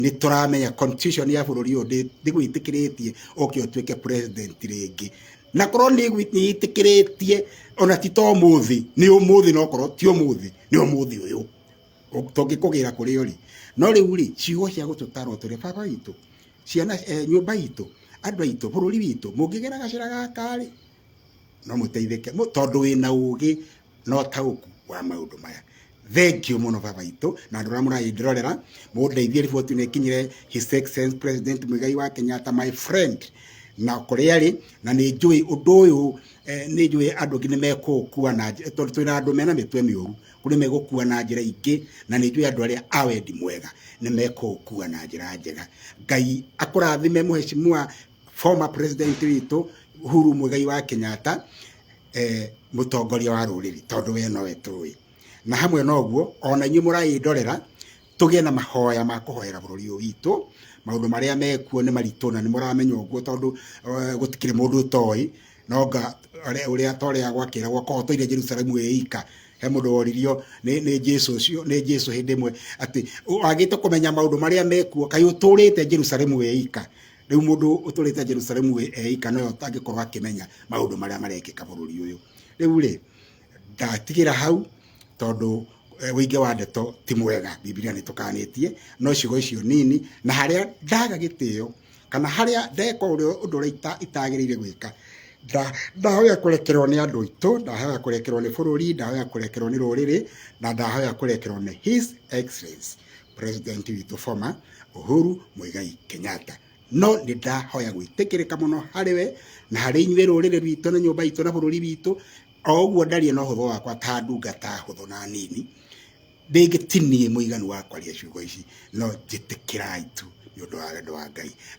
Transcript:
Nĩ tũramenya constitution ya bũrũri ũyũ ndĩgwĩtĩkĩrĩtie ũke ũtuĩke president rĩngĩ, na korwo nĩ ĩtĩkĩrĩtie, ona ti ta ũmũthĩ, nĩ ũmũthĩ, no korwo ti ũmũthĩ, nĩ ũmũthĩ ũyũ tũngĩkũgĩra kũrĩ ũrĩ. No rĩu rĩ, ciugo cia gũtũtarwo tũrĩ baba witũ, ciana, nyũmba itũ, andũ aitũ, bũrũri witũ, mũngĩgera gacĩra gaka rĩ, no mũteithĩke, tondũ wĩna ũgĩ na ũtaũku wa maũndũ maya. Thank you mũno, baba itũ, na andũ arĩa mũrayĩndĩrorera, mũndeithie riboti ĩno ĩkinyĩre His Excellency President Muigai wa Kenyatta, my friend, na kũrĩa arĩ. Na nĩ njũĩ ũndũ ũyũ, nĩ njũĩ andũ angĩ nĩ mekũũkua na tondũ twĩna andũ mena mĩtwe mĩũru, kũrĩ megũkua na njĩra ingĩ, na nĩ njũĩ andũ arĩa a wendi mwega nĩ mekũũkua na njĩra njega. Ngai akũrathime, mũheshimiwa former president witũ Uhuru Muigai wa Kenyatta, mũtongoria wa rũrĩrĩ, tondũ we nowe tũĩ. Na hamwe na ũguo, ona inyuĩ mũraĩndorera, tũgĩe na mahoya ma kũhoera bũrũri ũyũ witũ. Maũndũ marĩa mekuo nĩ maritũ, na nĩ mũramenya ũguo, tondũ gũtikĩrĩ mũndũ ũtoĩ. Nonga ũrĩa ta ũrĩa gwakĩragwo korwo tũire Jerusalemu ĩ ika. He mũndũ woririo nĩ Jesu ũcio, nĩ Jesu hĩndĩ ĩmwe, atĩ wagĩte kũmenya maũndũ marĩa mekuo, kaĩ ũtũrĩte Jerusalemu ĩ ika? Rĩu mũndũ ũtũrĩte Jerusalemu ĩ ika nowe ũtangĩkorwo akĩmenya maũndũ marĩa marekĩka bũrũri ũyũ. Rĩu rĩ, ndatigĩra hau, tondũ ũingĩ wa ndeto ti mwega, Bibilia nĩ tũkanĩtie. No ciugo icio nini, na harĩa ndaga gĩtĩo kana harĩa ndeka ũrĩa ũndũ ũrĩa itagĩrĩire gwĩka, ndahoya kũrekerwo nĩ andũ aitũ, ndahoya kũrekerwo nĩ bũrũri, ndahoya kũrekerwo nĩ rũrĩrĩ, na ndahoya kũrekerwo nĩ His Excellency President witũ former Uhuru Muigai Kenyatta. No nĩ ndahoya gwĩtĩkĩrĩka mũno harĩ we na harĩ inyuĩ, rũrĩrĩ rwitũ na nyũmba itũ na bũrũri witũ. O ũguo ndaria na ũhũthũ wakwa ta ndungata hũthũ na nini, rĩngĩ ti niĩ mũiganu wa kwaria ciugo ici, no njĩtĩkĩrai tu nĩ ũndũ wa wendo wa Ngai.